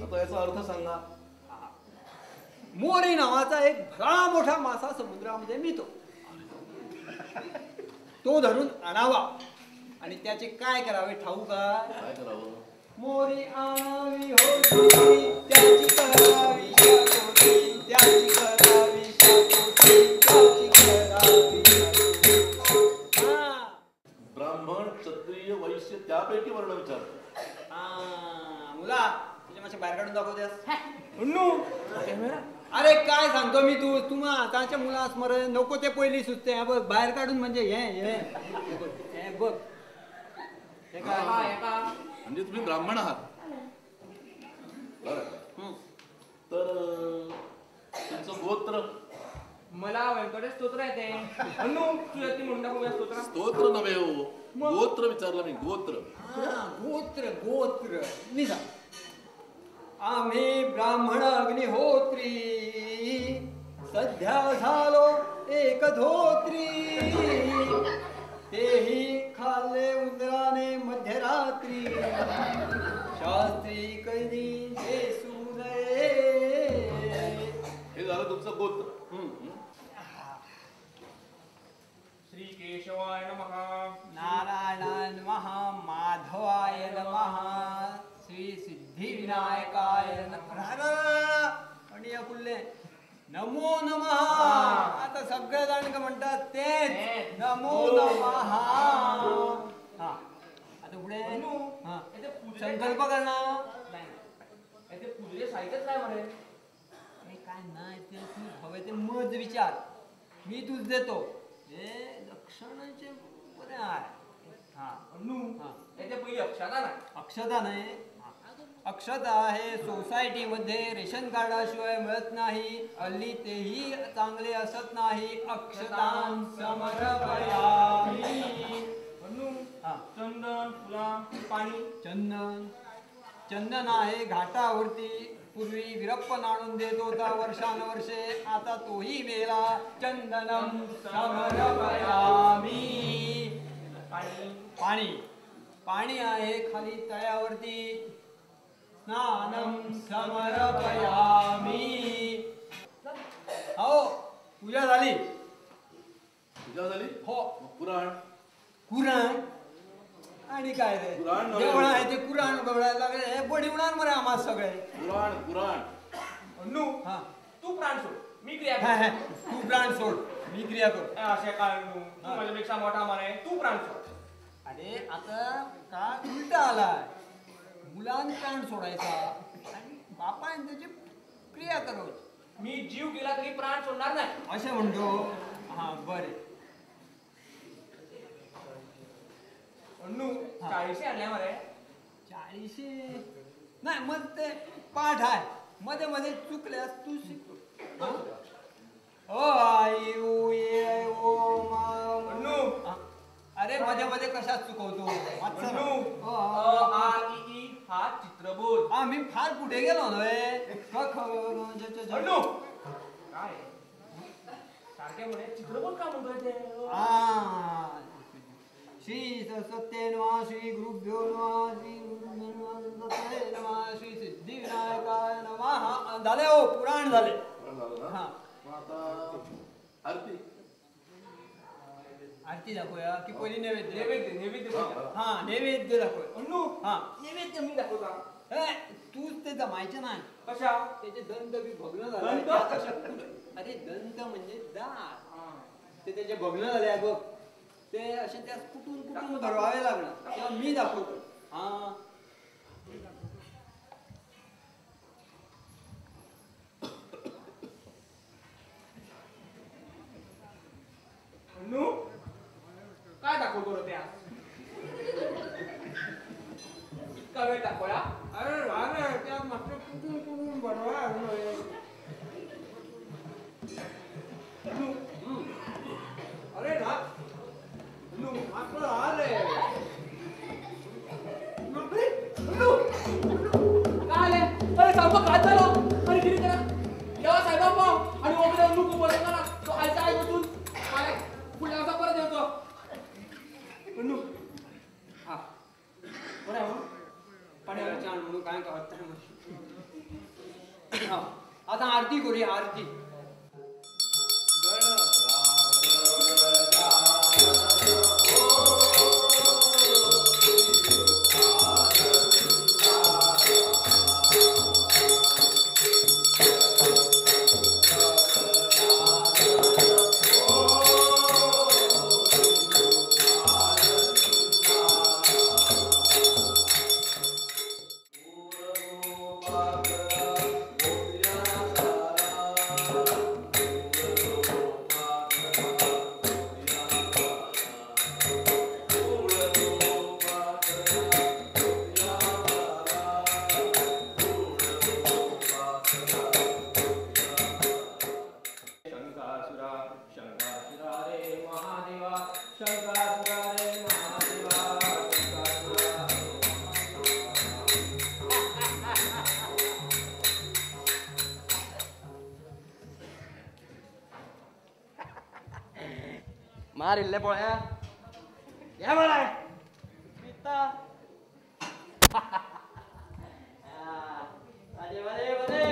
आता याचा अर्थ सांगा. मोरी नावाचा एक भला मोठा मासा समुद्रामध्ये मिळतो, तो धरून आणावा आणि त्याचे काय करावे ठाऊक आहे? काय करावं? मोरी आणावी होती त्याची करावी शाकोती, त्याची करावी शाकोती, त्याची करावी शाकोती. ब्राह्मण, क्षत्रिय, वैश्य त्यापैकी वर्ण विचार. मुला तुझ्या मासे बाहेर काढून दाखवत्यास. अरे काय सांगतो मी तू, तुम्हा आताच्या मुलास मरे नको ते पहिली सुचते. बघ बाहेर काढून म्हणजे हे हे बघ हे काय म्हणजे तुम्ही ब्राह्मण आहात बरं. तर तुमचं गोत्र? मला व्यंकटेश स्तोत्र येते. अनु तू येते म्हणून दाखवूया स्तोत्र. स्तोत्र नव्हे हो, गोत्र विचारलं मी. गोत्र. गोत्र गोत्र मी सांग. आम्ही ब्राह्मण अग्निहोत्री, सध्या झालो एक धोत्री, तेही खाल्ले उंदराने मध्यरात्री, शास्त्री कधी देसू नये. हे झालं तुमचं गोत्र. श्री केशवाय नमः, नारायणाय नमः, माधवाय नमः, श्री सिद्धिविनायकाय नमः. आणि या कुल्ले नमो नमः. आता सगळे जण का म्हणतात तेच नमो नमः. हा आता पुढे संकल्प करणार नाही. पूजेचे साहित्यच नाही म्हणे. काय नाही ते तू हवे ते मज विचार, मी तुझ देतो. हे लक्षणाचे बरे आहे. हा पहिली अक्षता नाही. अक्षता नाही. अक्षता हे सोसायटीमध्ये रेशन कार्डाशिवाय मिळत नाही, हल्ली तेही चांगले असत नाही. अक्षतां समर्पयामि. चंदन, फुला, पाणी. चंदन चंदन आहे घाटावरती पूर्वी वीरप्पन आणून देत होता वर्षानुवर्षे, आता तोही मेला. चंदनम समर्पयामि. पाणी पाणी पाणी आहे खाली तळ्यावरती. स्नानम समर्पयामि. हो पूजा झाली. पूजा झाली हो. कुराण कुराण आणि काय रे देवळ आहे ते कुराण गवळायला लागले. हे बडिवणार मरे आम्हा सगळे. कुराण कुराण. अनु हा तू प्राण सोड मी क्रिया कर. तू प्राण सोड मी क्रिया कर. असे काय अनु, तू माझ्यापेक्षा मोठा माने, तू प्राण सोड. अरे आता का उलटा आलाय, मुलांनी प्राण सोडायचा आणि बापाने त्याची क्रिया करायची. मी जीव गेला तरी प्राण सोडणार नाही असे म्हणतो. हा बरे. अनु 40 आणल्या मरे. 40 नाही मग ते पाठ आहे, मध्ये मध्ये चुकल्यास तू शिकतो. ओ आई उ ए ओ मा. अनु अरे मध्ये मध्ये कशात चुकवतो. अनु अ आ इ ई हा चित्रबोध. हा मी फार पुढे गेलो नव्हे. क ख ग ज च. अनु काय सारखे म्हणे चित्रबोध का म्हणतोय ते? हा श्री सरस्वते नमः, श्री गुरुभ्यो नमः, श्री गुरुभ्यो नमः, श्री सिद्धिविनायकाय नमः. झाले हो पुराण झाले. हा आरती आरती दाखवूया की पहिली नैवेद्य? नैवेद्य नैवेद्य. हा नैवेद्य दाखवूया. अनु हा नैवेद्य मी दाखवता. तूच ते जमायचे नाही. कशा? त्याचे दंत बी भग्न झाले. अरे दंत म्हणजे दात, ते त्याचे भग्न झाले बघ, ते असे त्यास कुठून कुठून भरवावे लागणार. तेव्हा मी दाखवतो. हा अनु काय दाखवतो रे त्या? इतका वेळ दाखवला. अरे अरे त्या मात्र कुठून कुठून भरवा. अरे ना मात्र आले. काय आले? अरे साहेब काय झालं? अरे किती करा तेव्हा साहेबा पाव आणि ओपन नको बोलत ना तो आयचा आई बसून पुढल्या वाजता परत येतो. अनु हा बरं आहे. पाण्याला छान म्हणून काय का. आतां आरती करूया आरती. मार इल्ले पळया या मरे पिता. अरे अरे अरे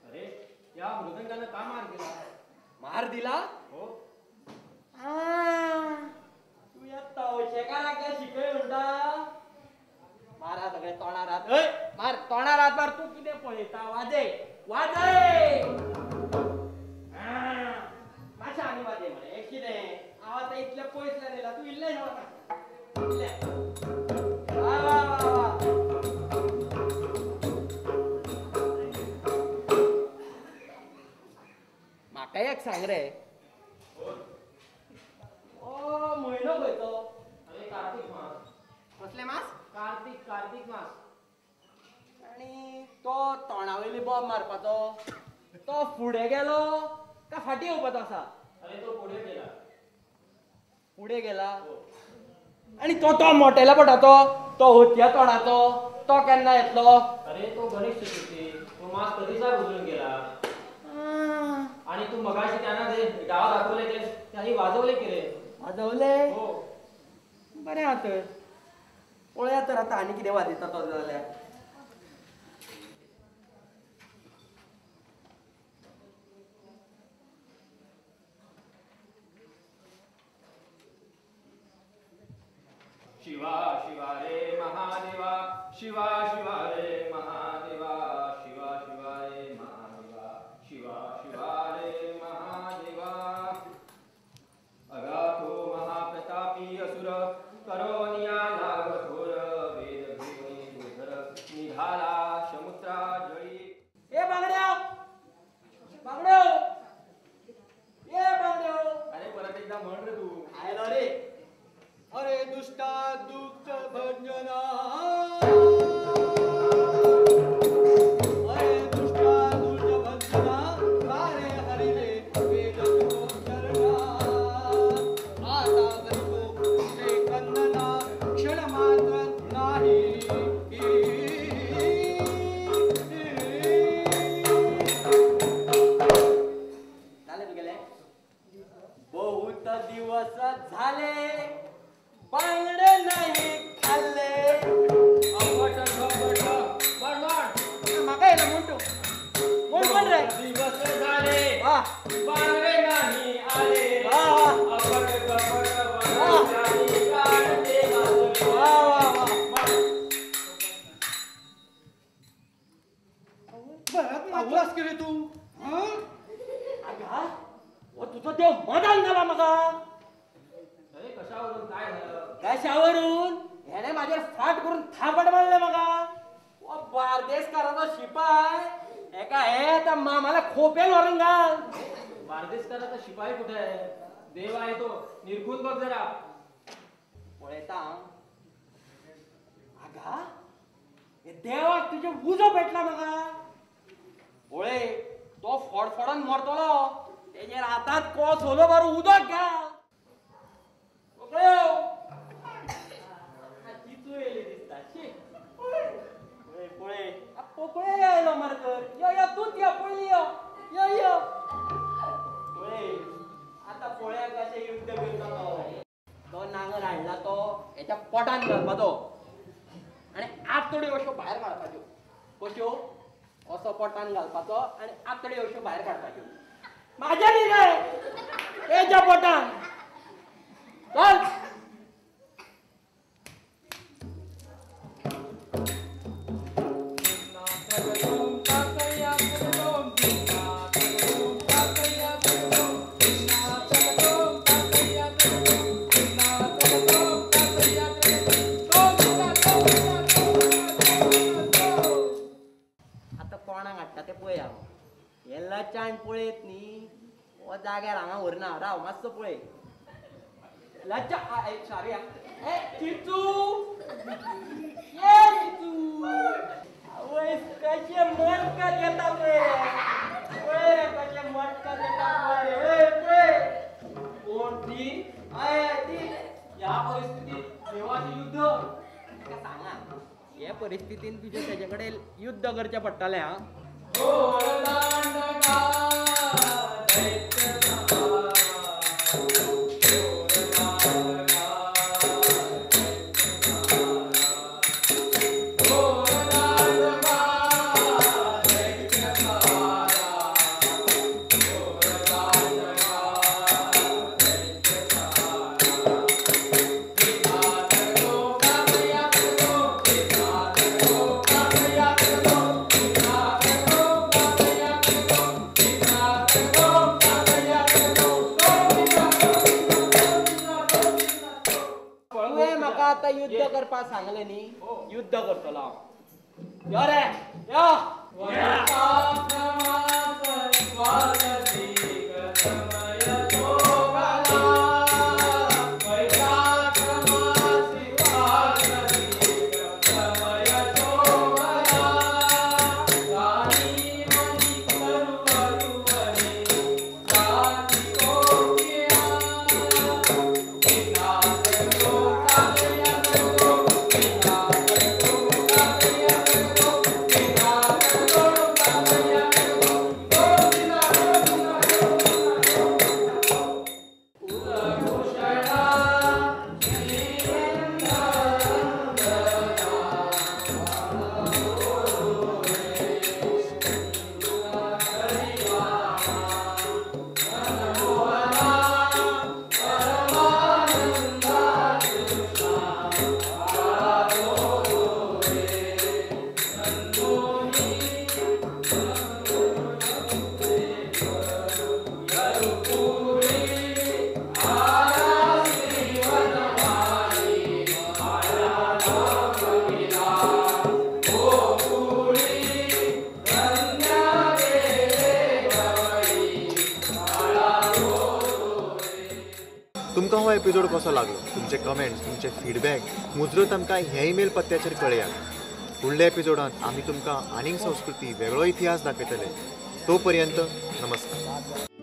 अरे या मृदंगानं का मार दिला? मार दिला हो. तू या तवशेकाराक शिकय म्हणटा. मारा सगळे तोंडार हात. मार तोंडार हात मार. तूं कितें पळयता? वाजय वाजय मातशें आनी वाजय मरे. कितें हांव आतां इतलें पयसल्यान येयला तूं इल्लें इल्लें. वा वा वा वा. म्हाका एक सांग रे, ओ म्हयनो खंयचो? अरे कार्तीक मास. कसले मास? कार्तीक कार्तीक मास. आनी तो तोंडा वयली बॉम्ब मारपाचो तो फुडें गेलो का फाटीं येवपाचो आसा? अरे तो फुडें गेला. फुडें गेला. आनी तो तो मोटेल्या पोटाचो तो हतया तोंडाचो तो केन्ना येतलो? अरे तो गणेश चतुर्थी तो मास कधीचा उजळून गेला. आणि तू मगाशी त्यांना जे डाव दाखवले ते त्यांनी वाजवले केले. वाजवले? हो. बरें आहा तर पळया तर आतां आनी कितें वाजयता तो जाल्यार. शिवा शिवा रे महादेवा शिवा शिवा रे महादेवा शिवा शिवा रे महादेवा शिवा शिवा रे महादेवा. अगाथो महाप्रतापी असुर करोनिया नागथोर वेद घेऊनी दुधर निघाला समुद्रा जळी. ए बांगड्या बांगड्यो ए बांगड्यो. अरे परत एकदा म्हण रे तू. आयलो रे. अरे दुष्टा दुःख भंजना अरे दुष्टा दुष्ट भंजना सारे हरिले वेद चरणा आता करितो तुझे कंदना क्षण मात्र नाही. झाले तुगेले बहुत दिवस झाले बांगडे नाही खाल्ले. अंबट अंबट म्हण म्हण. म्हाका येना म्हण तूं म्हण म्हण रे. दिवस झाले वा बांगडे नाही आले. वा वा अंबट कपट वनजानी काढते वाजले. वा वा वा. बऱ्याच मातलास केले तू. अगा हो तुजो देव मदान घाला म्हाका. अरे कशावरून काय झालं? कशावरून हेणे म्हाजेर फाट करून थापट मारले म्हाका. हो बार्देसकाराचो शिपाय एका हे आतां मामाला खोपेन व्हरून घाल. बार्देसकाराचा शिपाई कुठे आहे? देव आहे तो, निरखून बघ जरा. पळयता आगा हे देवाक तुजे उजो पेटला म्हाका. पळय तो फडफडोन मरतलो तेजेर हातात कोस ओलो मारून उदक घाल. चिचू येयली दिसता. शी पळय पळय पोकळे आयलो मरे तर. यो यो तूंच यो पयलीं यो यो यो. पळय आतां पळया कशें युद्ध करता तो. तो नांगर हाडला तो हेच्या पोटान घालपाचो आनी आतां आतड्यो अश्यो भायर काडपाच्यो. कश्यो? असो पोटान घालपाचो आनी आतड्यो अश्यो भायर काडपाच्यो. म्हाज्या न्ही रे, तेज्या पोटान. चल लचान पळयत न्ही हो जाग्यार हांगा व्हरना. राव मातसो पळय. लचा सॉरी ए चिचू, ये चिचू आवय कशें मटकत येता पळय, पळय कशें मटकत येता पळय. पळय कोण ती? हय ती. ह्या परिस्थितीत देवाचें युद्ध ताका सांगा. हे परिस्थितीन तुजें तेजे कडेन युद्ध करचें पडटलें. आं युद्ध करपाक सांगलें न्ही, युद्ध करतलो हांव. यो रे यो. तुमकां हो एपिसोड कसो लागलो? तुमचे कमेंट्स, तुमचे फीडबॅक मुजरत आमकां ह्या ईमेल पत्त्याचेर कळयात. फुडल्या एपिसोडांत आमी तुमकां आनीक संस्कृती, वेगळो इतिहास दाखयतले. तो पर्यंत नमस्कार.